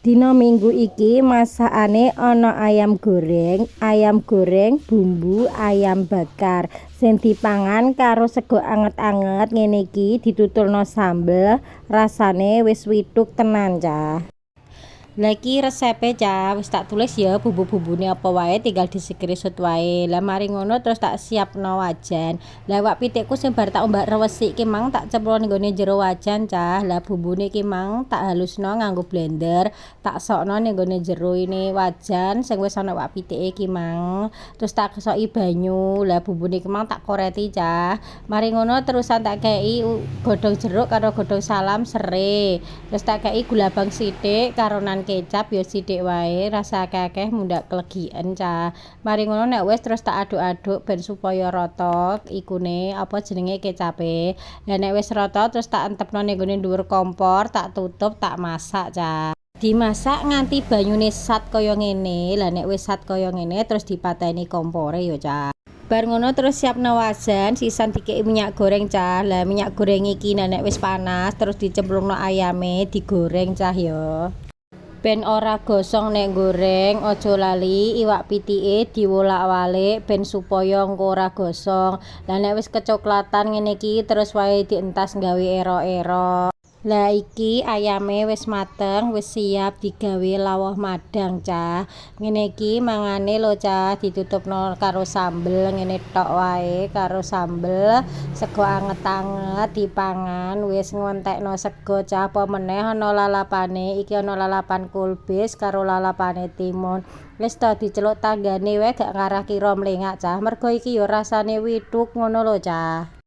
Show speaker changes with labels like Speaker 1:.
Speaker 1: Dina Minggu iki masakane ana ayam goreng bumbu ayam bakar sing dipangan karo sego anget-anget ngene iki, ditutulno sambel, rasane wis withuk tenan, cah. Lah, iki resepe, cah, wis tak tulis ya bumbu-bumbune apa wae, tinggal di-screenshot wae. Lah, mari ngono terus tak siapno wajan. Lah, iwak pitikku sing bar tak umbak resik ki mang tak cemplung ning gone jero wajan, cah. Lah, bumbune ki mang tak halusno nganggo blender, tak sokno ning gone jero ini wajan sing wis ana iwak pitike ki mang. Terus tak kesoki banyu. Lah, bumbune ki mang tak koreti, cah. Mari ngono terusan tak kei godhong jeruk karo godhong salam, sere. Terus tak kei gula abang sithik karo nan kecap ya sithik wae, rasah akeh-akeh, mundak klegiken, cah. Mari ngono nek wis terus tak aduk-aduk ben supaya rata ikune, apa jenenge, kecape. Lah, nek wis rata terus tak entepno ning gone dhuwur kompor, tak tutup, tak masak, cah. Dimasak nganti banyune sat kaya ngene. Lah, nek wis sat kaya ngene terus dipateni kompore ya, cah. Bar ngono terus siapno wajan, sisan dikeki minyak goreng, cah. Lah, minyak goreng iki nek wis panas terus dicemplungno ayame, digoreng, cah, ya. Ben ora gosong nek goreng, aja lali iwak pitike diwolak-walik ben supaya engko ora gosong. Lah, nek wis kecoklatan ngene iki terus wae dientas gawe erok-erok. Lah, iki ayame wis mateng, wis siap digawe lawuh madang, cah. Ngene iki mangane lho, cah, ditutupno karo sambel ngene tok wae, karo sambel sego anget-anget dipangan wis ngentekno sego, cah. Apa meneh ana lalapane, iki ana lalapan kulbis karo lalapane timun. Wis to, diceluk tanggane wae gak ngarah kira mlengak, cah. Mergo iki ya rasane withuk ngono lho, cah.